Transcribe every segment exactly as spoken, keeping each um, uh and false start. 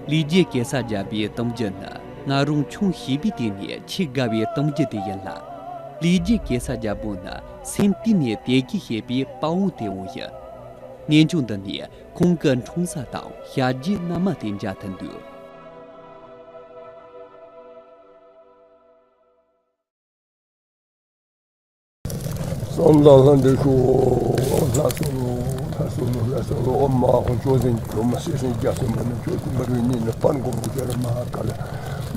ལས་རྒྱལ་གེ་སར་རྒྱལ་པོའི་གཏམ་རྒྱུད་ནི་ང་རང་ཆུང་བྱིས་པའི་དུས་ནས་ཆེས་དགའ་བའི་གཏམ་རྒྱུད་དེ་ཡིན་ལ། ལས་རྒྱལ་གེ་སར་རྒྱལ་པོ་ནི་སེམས་གཏིང་ནས་དད་གུས་བྱེད་པའི་དཔའ་བོ་དེ་བོ་ཡིན། གནས་མཆོག་འདི་ནས་ཁོང་གི་འཁྲུངས་ས་དང་ཞབས་རྗེས་རྣམ་པ་དེ་མཇལ་ཐུབ་འདུག་བསམ་དང་ལྷ་འདྲེ་ཤོག་ལྷ་སོ་ལོ། ལྷ་སོ་ལོ། ལྷ་སོ་ལོ། ཨོཾ་མ་ཧོ། ཅོ་ཟན་གྱི་ལོ་མ་ཤེས་སེང་རྒྱ་སེ་མ་ནི་ཅོ་ཀུན་པར་བའི་ཉིན་ནི་པན་གོང་གི་ཅ་ར་མ་ཧ་ཀ་ལ།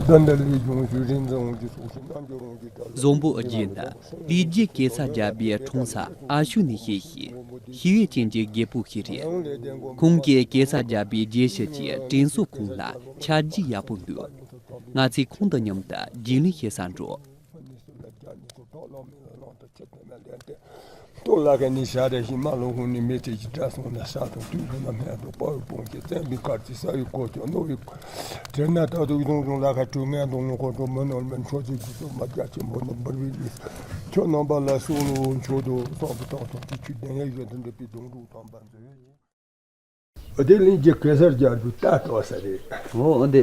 ད་འདི་ལས་བྱུང་ཞུ་རིན་ཛང་གི་སོགས་ཤིང་རྣམ་འགྱུར་རང་གི་གྲལ་བཟང་པོ་ཨ་རྒྱས་ནི་ལས་རྒྱལ་གེ་སར་རྒྱལ་པོའི་འཁྲུངས་ས་ཨ་ཤུ་ནས་བཤད་བཞིན་ཞི་བའི་ཅན་གྱི་རྒད་པོ་ཞིག་རེད། ཁོང་གིས་གེ་སར་རྒྱལ་པོའི་རྗེས་ཤུལ་གྱི་དྲན་གསོ་ཁང་ལ་ཆ་རྒྱུས་ཡག་པོ་འདུག་ང་ཚོས་ཁོང་དང་མཉམ་དུ་རྒྱུས་ལོན་བྱེད་ས་འགྲོ། སྟོད་ལ་ཁ་ནས་ཤ་ར་ཞིག་མ་ལོ་ཧུ་ནི་མེ་ཏྲེ་ཞིག་དྲ་སོང་ན་ས་དང་དུས་ཀྱི་ནམ་ཧན་དུ་དཔའ་བོའི་དཔུང་གིས་བཙན་པའི་སྐར་གྱི་ས་ཡི་གོ་ཆོད་རྣོ་བའི་དེར་ན་ད་དུ་ཡི་དུང་དུང་ལ་ཁ་དྲོད་ངན་དང་ལོ་ཁོ་དྲོ་མི་ནོར་མི་འཕྲོ་ཚིག་གི་སོ་མ་རྒྱ་ཆེན་པོ་ནི་འབུར་བའི་ལུས། ཁྱོད་རྣམ་པ་ལ་སོགས་ལོ་མཆོག་ཏུ་སོགས་པའི་དང་དང་དུ་ཆུ་ལྡན་ཡས་གཞོན་དུ་འདྲེས་པའི་སྡོང་གྲོགས་དམ་པ་མཛོད། འོ་དེ་གླིང་རྗེ་གེ་སར་རྒྱལ་པོའི་རྟ་བཏགས་ས་རེད། འོ་འོ་འདི་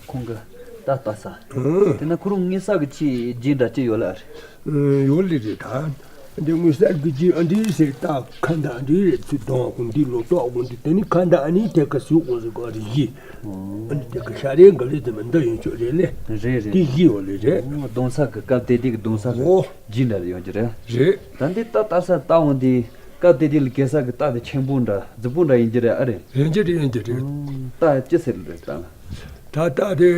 ཁོང་གི་རྟ་བཏགས་ས། ཨང་། དེ་ན་ཁོ་རང་དངོས་ས་གི་ཆེས་རྗེས་འདྲ་ཅི་ཡོད་ལ་རེད། ཨང་། ཡོད་ལེ་རེད་ད། འདི་དངོས་ས་གི་རྗེས་ཨ་འདི་ཟེར་རྟ་ཁ་འདྲ་འདི་རེད་ཚུལ་དང་ཁོང་འདི་ལོ་ཏོག་ཁོང་འདི་དེ་ནི་ཁ་འདྲ་ཨ་ནི་དེ་ག་ཟུག་ཁོང་ཟེར་ག་རེ་བཞི། ཨ་ནི་དེ་ག་ཤ་རེ་འགའ་རེ་དེ་མི་འདི་ཡོད་ཆོག་རེད་ལེ། རེད་རེད། དེ་བཞི་ཡོད་ལེ་རེད། ཨོ་གདོང་ས་གི་སྐབས་དེ་དེ་གི་གདོང་ས་གི་ཨོ་རྗེས་འདྲ་ཡོད་ཀྱི་རེད། རེད། ད་འདི་རྟ་བཏགས་ས་རྟ་འོང་འདི། སྐབས་དེ་དུས་ལ་གེ་སར་གྱི་རྟ་དེ་ཆེན་པོ་འདྲ་རྫིག་པོ་འདྲ་ཡིན་གྱི་རེད་ཨ་རེད། ཡིན་གྱི་རེད་ཡིན་གྱི་རེད། ཨང་། རྟ་ཅི་ཟེར་རེད་ད། ད་རྟ་དེ་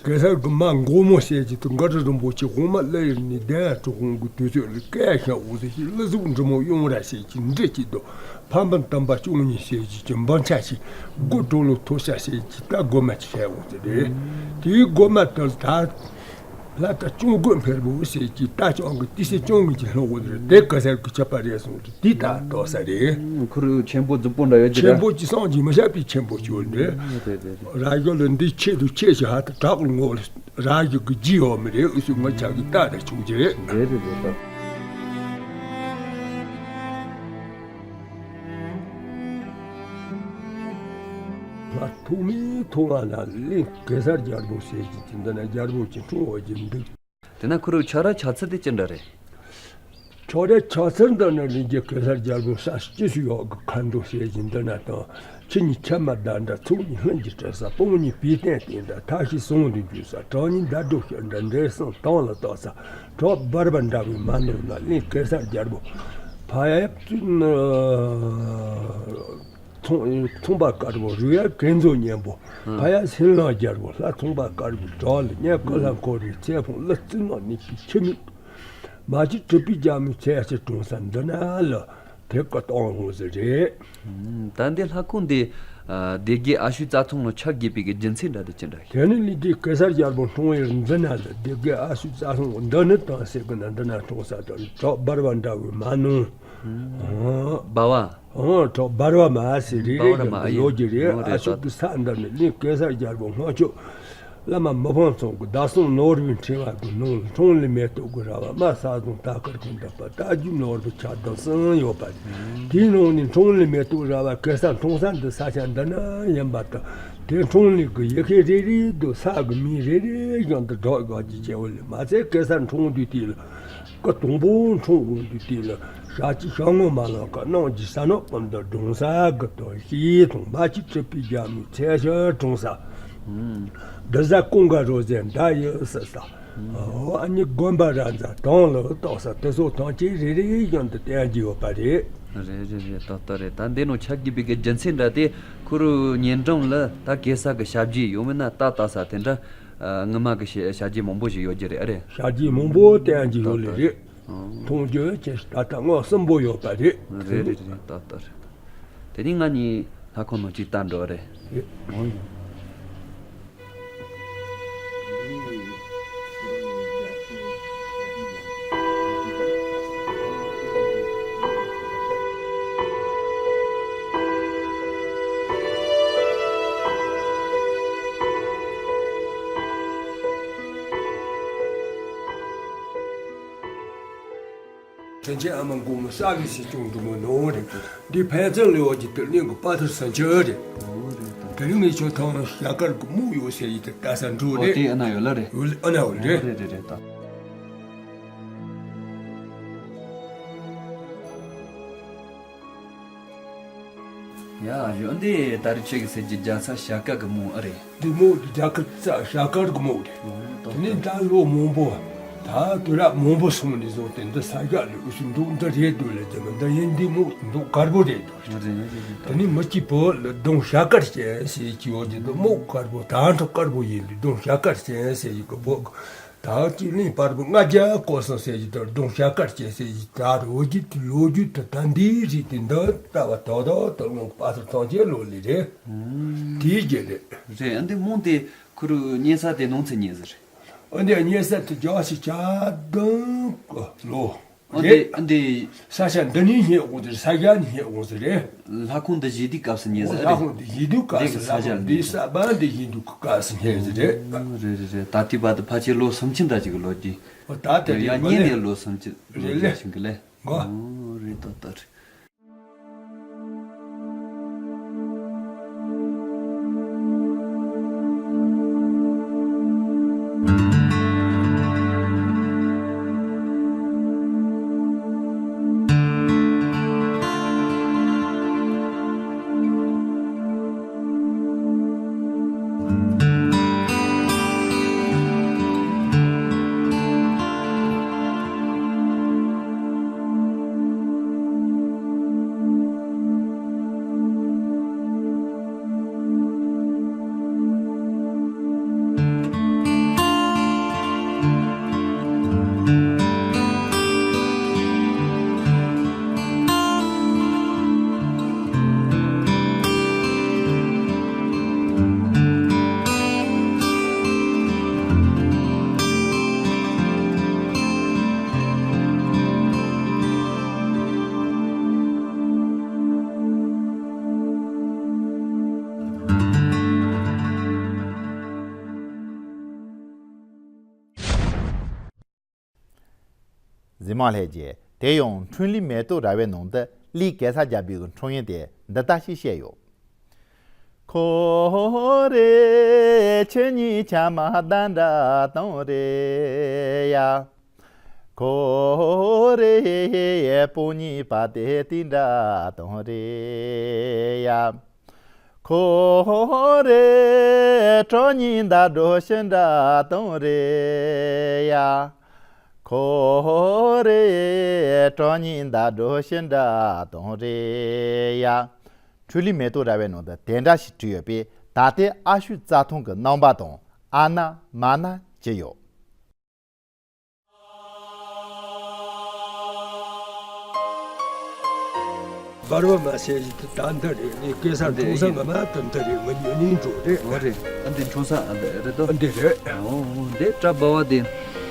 གེ་སར་གྱི་མ་མགོ་མོ་ཟེར་གྱི་དུ་མགར་རིན་པོ་ཆེ་དབུ་མ་སླར་ཡང་ནི་གདན་གྲུབ་དབང་གི་དུས་ཚོད་ལ་སྐད་ཤ་འོ་ཟེར་གྱི་ཀླུ་གཟུགས་འབྲི་མོ་གཡུང་ར་ཟེར་གྱི་འདྲི་གཅིག་ཏུ་ཕ་འབུམ་དམ་པ་བཅུ་གཉིས་ཟེར་གྱི་ཀྱི་འབུམ་ཆ་ཞིག་སྒོ་དྲུག་ལོ་ཐོ་ཤ་ཟེར་གྱི་རྟ་རྒོད་མ་ཅིག་བྱས་འོ་ཟེར་རེད། དེའི་རྒོད་མ་དེ་ལ་ད། ལྷ་རྟ་སྐྱོང་རྒོད་འཕེར་པོ་ཟེར་གྱི་རྟ་སྐྱོང་གི་ཏི་སེ་སྐྱོང་གི་ཀྱི་ལྷོ་འོད་རེད་དེ་ག་སར་གི་ཆབ་པ་རེད་སོང་དུ་དེ་ད་ཏོག་ས་རེད། ཁུ་རུ་ཆེན་པོ་རྫིག་པོ་འདྲ་ཡོད་ཀྱི་ཆེན་རེད། པོ་ཀྱི་སངས་ཀྱི་མི་ཤ་པའི་ཆེན་པོ་ཅོ་འདྲེ། རེད་རེད་རེད། ར་ཡོ་ལ་འདི་ཆེད་དུ་ཆེ་ཞིག་ཧ་ད་དྲག་ལ་ངོ་ལ་ར་ཡོ་གི་ལྗི་ཡོད་མི་རེད་ཨུ་སུ་ང་ཆ་གི་རྟ་ད་ཆུང་ཀྱི་རེད། རེད་རེད་རེད་ད། ལྷ་ཐོག་མའི་ཐོག་ང་ལ་གླིང་གེ་སར་རྒྱལ་པོ་ཟེར་གྱི་ཀྱི་འདི་ན་རྒྱལ་པོ་ཀྱི་འཁྲུངས་འོ་གྱི་འདུག་དེ་ན་ཁོ་རའི་ཆ་ར་ཆ་ཚུལ་དེ་ཅི་འདྲ་རེད། ཆ་ར་ཆ་ཚུལ་འདི་ནི་རིན་རྒྱལ་གེ་སར་རྒྱལ་པོ་ས་སྐྱི་སུ་ཡོག་གི་ཁ་འདོ་ཞེས་བཞིན་འདི་ན་དང་ཁྱི་གཉིས་ཁྱི་མ་ཟླ་འདྲ་ཚོགས་གཉིས་ལྷུན་གྱིས་གྲུབ་ས་སྤུན་གཉིས་པའི་སྟེང་སྟེང་འདྲ་ཐ་ཤི་ཟུང་དུ་འཇུས་ས་བྲག་གཉིས་ཟླ་སྒྲོ་ཤར་འདྲ་འདྲེ་སྲང་དང་ལ་བཏགས་ས་བྲག་འབར་བ་འདྲ་བའི་མ་ནོར་ན་གླིང་གེ་སར་རྒྱལ་པོ་ཕ་ཡབ་ཙུན་ཚོང་ཚོང་པ་དཀར་པོ་རུ་ཡ་གན་མཛོ་གཉན་པོ་ཕ་ཡ་སེང་ལང་རྒྱལ་པོ་ལྷ་ཚོང་པ་དཀར་པོའི་བྲག་ལ་ཉེ་ཀ་ལྷ་འཁོར་བའི་ཚེ་ཕུང་ལ་རྩི་ནག་ནི་ཀྱི་ཁྱི་མིག་མ་གཅིག་གྲུབ་པའི་རྒྱ་མོའི་ཚེ་ཕྱི་གྲོང་གསེབ་འདི་ན་ལ་དེ་ཀ་གཏོང་འོང་ཟེར་རེད། ད་འདི་ལྷ་ཁང་འདི་སྡེ་དགེ་ཨ་ཤུ་རྩ་ཚང་ལ་ཆ་དགོས་པའི་གི་རྒྱུ་མཚན་འདྲ་དེ་ཅི་འདྲ་ཞིག་དེ་ནི་ལི་དེ་གེ་སར་རྒྱལ་པོ་འཁྲུངས་ཡུལ་འདི་ན་ལ་སྡེ་དགེ་ཨ་ཤུ་རྩ་ཚང་འདི་ནི་དང་ཟེར་གི་ན་འདི་ན་འཁྲུངས་ས་དང་བྲག་འབར་བ་འདྲ་བའི་མ་ནོར། སྦ་བ། ཨང་། གྲོགས་འབར་བ་མ་ཟེར་རེ་རེ་འབར་བ་མ་ཡོད་ཡོད་ཀྱི་རེད། ཨ་ཤུག་གི་ས་འདི་ནི་གླིང་གེ་སར་རྒྱལ་པོ་སྔོན་ཆད་བླ་མ་མི་ཕམ་ཚང་གི་བདག་སྲུང་ནོར་བུའི་ཕྲེང་བ་གི་ནང་ལ་འཁྲུངས་ལི་མེ་ཏོག་གི་ར་བ་མ་ས་དང་ད་ཀར་གི་འདག་པ་ལྟ་རྒྱུ་ནོར་བུ་ཆ་དང་གསུམ་ཡོད་པ་རེད། དེའི་ནང་ནས་འཁྲུངས་ལི་མེ་ཏོག་ར་བ་གེ་སར་འཁྲུངས་ས་འདི་ས་ཆ་འདི་ན་ཡིན་པ་དང་དེ་འཁྲུངས་ལི་གི་ཡི་གེ་རེ་རེ་དུ་ས་གི་མིང་རེ་རེ་བཞིན་དུ་སྒྲོག་དགོས་ཀྱི་བྱས་པ་ལས་མ་ཚད་གེ་སར་འཁྲུངས་དུས་དེ་ལ། སྐུ་དང་པོ་འཁྲུངས་དགོས་དུས་དེ་ལ་ཞག་གཅིག་ཤ་ངོ་མ་ལ་ཀ་གནང་གྱི་ས་ནག་པ་འདི་སྒྲུང་ས་གི་དོན་ཤེས་དང་མ་གཅིག་གྲུབ་པའི་རྒྱལ་མོའི་ཚལ་ཞིག་འཁྲུངས་ས། འདི་ཟ་ཀུན་དགའ་རོལ་རྩེད་འདྲ་ཡི་སྲིད་ས། ཨ་ནི་དགོན་པ་ར་མཛའ་དང་ལ་གཏོགས་ས་དེ་ཚོ་ཐམས་ཅད་རེ་རེ་བཞིན་དུ་བསྟན་གྱི་ཡོད་པ་རེད། རེད་རེད་རེད་ཏག་ཏག་རེད། ད་འདི་ནང་ཆ་དགོས་པའི་གི་རྒྱུ་མཚན་འདྲ་དེ་ཁོ་རུ་ཉེ་འགྲམ་ལ་ད་གེ་སར་གི་ཞབས་རྗེས་ཡོད་མིན་ན་ད་ལྟ་ས་དེ་འདྲ། ཨ། ངོ་མ་གི་ཞལ་ཞལ་རྗེས་མང་པོ་ཞིག་ཡོད་རྒྱུ་རེད་ཨ་རེད། ཞལ་རྗེས་མང་པོ་བསྟན་གྱི་ཡོད་ལེ་རེད། ཨང་། མཐོང་རྒྱུ་ཅི་ཞིག་ད་ལྟ་ངོ་གསུམ་པོ་ཡོད་པ་རེད། རེད་རེད་རེད་ཏག་ཏག་རེད། དེ་རིང་ང་གཉིས་ལྷ་ཁང་ནང་གཅིག་ལྟ་འགྲོ་རེད། ཨོ། དྲིན་ཅན་ཨ་མ་མགོན་པོ་ས་གའི་སྲིད་སྐྱོང་འབྲི་མོ་ནོར་བུ་རེད། འདི་ཕན་ཚུན་ལེའོ་གི་དེ་གླིང་གི་དཔའ་ཐུལ་ས་འཆར་རེད། དེ་རིང་ངས་ཁྱོད་ཐང་ཤ་དཀར་གི་སྨུག་ཡོད་ཟེར་ཡི་དེ་ལྟ་ས་འགྲོ་ཨོ་རེད། དེ་ཨ་ན་ཡོད་ལ་རེད། ཡོད་ལ་ཨ་ན་ཡོད་ཨོ་རེད། རེད་རེད་རེད་ད། ཡ་ཡོད་འདི་ད་རེས་ཁྱེད་ཀྱི་ཟེར་གྱི་རྒྱ་ཚ་ཤ་དཀར་གི་སྨུག་ཨ་རེད། འདི་སྨུག་འདི་རྒྱ་གར་རྩ་ཤ་དཀར་གི་སྨུག་རེད། དེ་ནས་ད་ལོ་མང་པོ་ད་དུས་རབས་མང་པོ་སོང་ནས་བཟུང་སྟེ་འདི་ས་ག་ལ་འུ་ཚོ་འདུག་འདི་རེད་འདུག་ལ་དེ་མི་འདི་ཡིན་འདི་སྨུག་འདུག་དཀར་པོ་རེད་འདུག་དེ་ནས་མི་གཅིག་པོ་ལ་གདོང་ཤ་དཀར་ཅན་ཟེར་གྱི་ཡོད་ཀྱི་འདི་སྨུག་དཀར་པོ་ད་འཕྲོ་དཀར་པོ་ཡིན་འདི་གདོང་ཤ་དཀར་ཅན་ཟེར་གྱི་གི་པོ། ད་སྤྱི་གླིང་བར་པོ་ལྔ་བརྒྱ་བསྐོར་སོང་ཟེར་གྱི་དེར་གདོང་ཤ་དཀར་བྱས་ཟེར་གྱི་ད་ལོ་རྒྱུས་དེ་ལོ་རྒྱུས་དེ་ད་འདིའི་རིགས་དེ་འདི་ལྟ་བ་དོ་དོ་དོ་ལོང་དཔའ་ཐུལ་ཐང་ཆེན་ལོ་ལི་རེད། དེའི་རྗེས་ལས། རེད་ཨ་འདི་སྨུག་དེ་ཁུ་རུ་རྙེད་ས་དེ་ནང་ཚན་རྙེད་ཟེར། ཨ་འདི་རྙེད་ས་དེ་རྒྱ་ཆེ་ཆ་དང་ལོ། ཨ་རེད། འདི་ཨ་འདི། ས་ཆ་འདི་ནས་རྙེད་འོང་ཟེར་ས་རྒྱ་ནས་རྙེད་འོང་ཟེར་རེད། ལྷ་ཁང་འདི་བཞེས་དུས་སྐབས་སུ་རྙེད་ཟེར་ལྷ་རེད། ཁང་འདི་བཞེས་དུས་སྐབས་སུ་འདི་གི་ལྷ་ས་ཆ་ཁང་འདི་འདི་ས་བ་འདི་བཞེས་དུས་སྐབས་སུ་རྙེད་ཟེར་རེད། ཨོ་རེད་རེད་རེད་ད་ལྟའི་བར་དུ་ཕལ་ཆེར་ལོ་སུམ་ཅུ་འདྲ་ཅིག་གི་ལོ་རྒྱུས། ཨོ་ད་དེ་ཡང་རྙེད་ནས་ལོ་སུམ་ཅུ་ལོ་རེད་ལེ། བརྒྱ་ཞིག་གི་ལེ། ཨོ་རེད་ད་ད་རེད། གཟིགས་མོ་ལྷན་རྒྱས། དེ་ཡང་འཕྲིན་ལས་མེ་ཏོག་ར་བའི་ནང་དུ་ལི་གེ་སར་རྒྱལ་པོའི་འཁྲུངས་ཡུལ་དེ་འདི་ལྟ་ཞིག་བཤད་ཡོད། ཁོ་རེ་ཁྱེད་གཉིས་ཆ་མ་གདན་འདྲ་དང་རེ་ཡ། ཁོ་རེ་སྤུན་གཉིས་པ་དེ་དེ་འདྲ་དང་རེ་ཡ། ཁོ་རེ་གྲོགས་གཉིས་མདའ་འགྲོ་ཤི་འདྲ་དང་རེད་ཡ། ཁོ་རེ་གྲོགས་གཉིས་མདའ་འགྲོ་ཤི་འདྲ་དང་རེད་ཡ། འཕྲིན་ལས་མེ་ཏོག་ར་བའི་ནང་དུ་དེ་འདྲ་ཞིག་བྲིས་ཡོད་པས་ད་ལྟའི་ཨ་ཤུ་རྩྭ་ཐང་གི་རྣམ་པ་དང་ཨ་ན་མ་ན་ཅི་ཡོད། འབར་བ་མ་ཟེར་ཞིག་ཏུ་ད་འདི་རེད། ངས་སྐལ་བཟང་འདི་འཁྲུངས་ས་ཡིན། ང་མ་ད་འདི་རེད། ང་ཉོ་ནིང་འགྲོ་རེད། འོ་རེད། ཨ་འདི་འཁྲུངས་ས་ཨ་འདི་རེད་དོ། ཨ་འདི་རེད། འོ་འོ་འདི་བྲག་འབར་བ་དེ་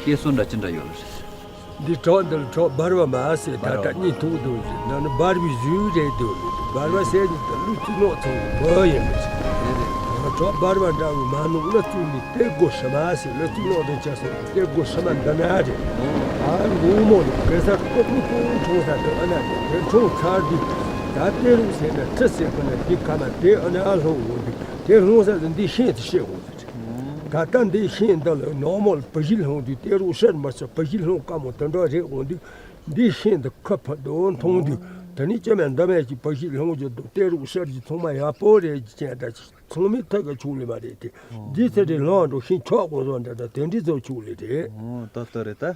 སྐྱེ་སོ་འདྲ་ཅི་འདྲ་ཡོད་རེད། འདི་བྲག་འདི་ལ་བྲག་འབར་བ་མ་ཟེར། ད་འབར་བ་ལྟ་མ་གཉིས་ཐུག་འདུག་ཟེར་ན་ནི་འབར་བའི་གཟུགས་རེད་འདུག་འབར་བ་ཟེར་གྱི་འདི་ཀླུ་གཙུག་ལག་ཚང་གི་མི་ཡིན་པ་ཞིག་རེད་རེད། བྲག་འབར་བ་འདྲ་བའི་མ་ནུབ་ལ་བཙུགས་ནས་དེ་སྒོ་ཕྱི་མ་ཟེར། ལ་བཙུགས་ནོ་དང་ཆ་སོང་དེ་སྒོ་ཕྱི་མ་འདི་ན་རེད། ཨ་མགོ་མོ་ནི་གེ་སར་ལྐོག་མི་ཀུན་འཁྲུངས་ས་དེ་ཨ་ན་དེ་དེ་འཁྲུངས་ཚར་དུས་ད་དེ་རུ་ཟེར་ན་ཁྲི་ཟེར་གི་ན་དེ་ཁ་མ་དེ་ཨ་ན་ལྷུང་འོང་དུས་དེ་ལྷུང་ས་ལ་འདི་ཤིང་དེ་ཤེས་འོང་ཟེར། ད་ལྟ་འདི་ཤིང་འདི་ལ་ནོར་མོ་ལ་བུ་གཞི་ལྷུང་དུས་དེ་རུ་ཤར་མ་ཆགས་བུ་གཞི་ལྷུང་དཀའ་མོ་དེ་འདྲ་རེད་འོང་དུས་འདི་ཤིང་འདི་ཁ་ཕུ་དུ་མཐོང་དུས་དེ་ནི་ཅི་མེད་འདི་མེད་ཀྱི་བུ་གཞི་ལྷུང་རྒྱུ་འདུག་དེ་རུ་ཤར་གྱི་ཚང་མ་ཡག་པོ་རེད་ཀྱི་ཅན་འདྲ་ཅིག་ཚང་མའི་ཐད་ཀ་ཆུག་ལེ་མ་རེད་དེ། འདི་ཚེ་རེ་ལོང་འགྲོ་ཤིང་ཆོག་དགོས་བཟོ་འདྲ་འདྲ་དེ་འདྲི་ཚོ་ཆུག་ལེ་རེད། ཨོ་ད་ལྟ་རེད་ད།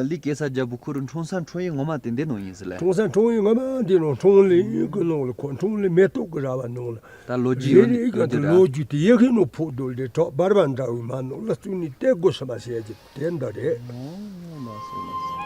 ལི་གེ་སར་རྒྱལ་པོ་ཁོ་རུ་འཁྲུངས་ས་འཁྲུངས་ཡུལ་ངོ་མ་དེ་འདི་ནང་ཡིན་ཟེར་ལེ། འཁྲུངས་ས་འཁྲུངས་ཡུལ་ངོ་མ་འདི་ནང་འཁྲུངས་ལེ་ཡུལ་གི་ནང་ལ་ཁོ་འཁྲུངས་ལེ་མེ་ཏོག་གི་ར་བ་ནང་ལ། ད་ལོ་རྒྱུས་ཡོད་རེད་ཡོད་རེད་ད། ལོ་རྒྱུས་དེ་ཡི་གེ་ནང་ཕུག་འདུག་ལེ། བྲག་འབར་བ་འདྲ་བའི་མ་ནང་ལ་བཙུགས་ནས་དེ་སྒོ་ཕྱི་མ་བྱས་ཀྱི། དེ་འདི་རེད། ཨོ་ལགས་སོ་ལགས་སོ།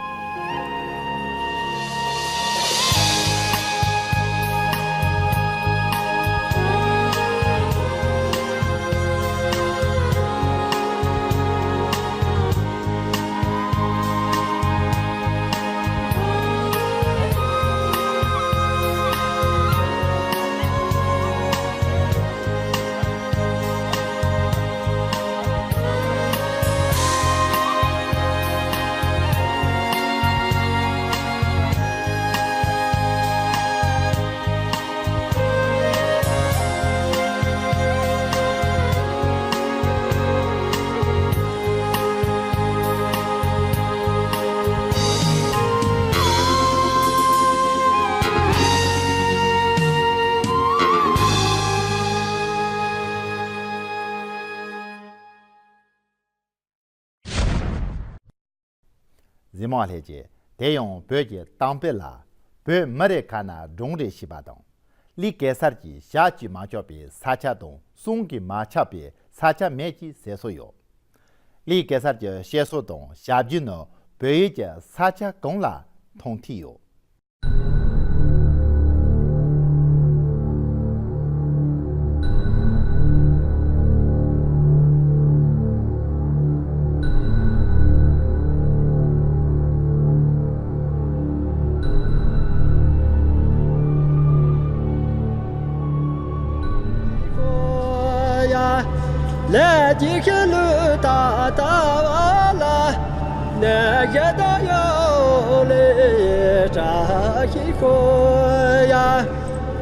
གཟིགས་མོ་ལྷན་རྒྱས། དེ་ཡང་བོད་ཀྱི་གཏམ་དཔེ་ལ། བོད་མི་རེ་ཁ་ན་སྒྲུང་རེ་ཞེས་པ་དང་། ལི་གེ་སར་གྱིས་ཞག་གཅིག་མ་ཆགས་པའི་ས་ཆ་དང་གསུང་གིས་མ་ཁྱབ་པའི་ས་ཆ་མེད་ཅེས་ཟེར་སྲོལ་ཡོད། ལི་གེ་སར་གྱི་བཤད་སྲོལ་དང་ཞབས་རྗེས་ནི་བོད་ཡུལ་གྱི་ས་ཆ་གང་ལ་མཐོང་ཐུབ་ཡོད། ལས་ཀྱི་ཤེས་ལུས་ད་ལྟ་བ་ལ། ནད་ཀྱི་ད་ཡོད་ལས་བཀྲ་ཤིས་ཤོག་ཡ།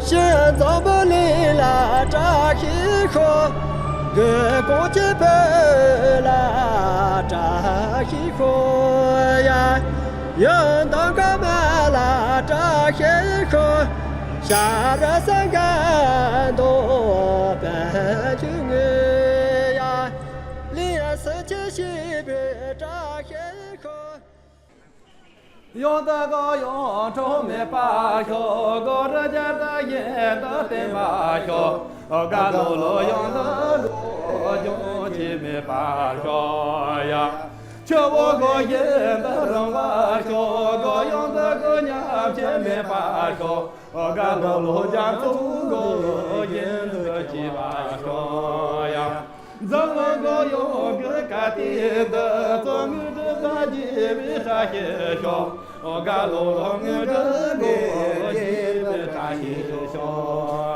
ཤིང་འཛམ་བུ་གླིང་ལ་བཀྲ་ཤིས་ཤོག། དགུན་གོང་ཆེན་བོད་ལ་བཀྲ་ཤིས་ཤོག་ཡ། ཡུན་དུ་མཁའ་མ་ལ་བཀྲ་ཤིས་ཤོག། ཤ་ར་ས་ག་དོ་པན་ཆུ་ངུ་ཡ། ལི་སི་ཆི་ཤི་བི་བཀྲ་ཤིས་ཤོག། ཡང་དག་གི་ཡང་འཕྲོ་མེད་པར་ཤོག། གོ་ར་རྒྱལ་དང་གཞན་དང་བརྟན་པར་ཤོག། དགའ་ལོ་ལོ་ཡང་དག་འགྲོ་ལྗོངས་ཆེ་མེད་པར་ཤོག་ཡ། ཆུ་བོ་གོ་གཞན་དུ་རིང་བར་ཤོག། གོ་ཡང་དག་གི་ཉམས་ཆེ་མེད་པར་ཤོག། དགའ་ལོ་ལོ་རྒྱ་མཚོ་གོ་གཞན་དུ་ཆེ་བར་ཤོག་ཡ། འཛམ་གླིང་གོ་ཡོང་གི་ཀ་ཏི་འདི་ཚོ་ངུ་འདྲི་ད་རྒྱས་པའི་བཀྲ་ཤིས་ཤོག། དགའ་ལོ་ལོ་ངུ་འདྲི་གོ་རྒྱས་པའི་བཀྲ་ཤིས་ཤོག།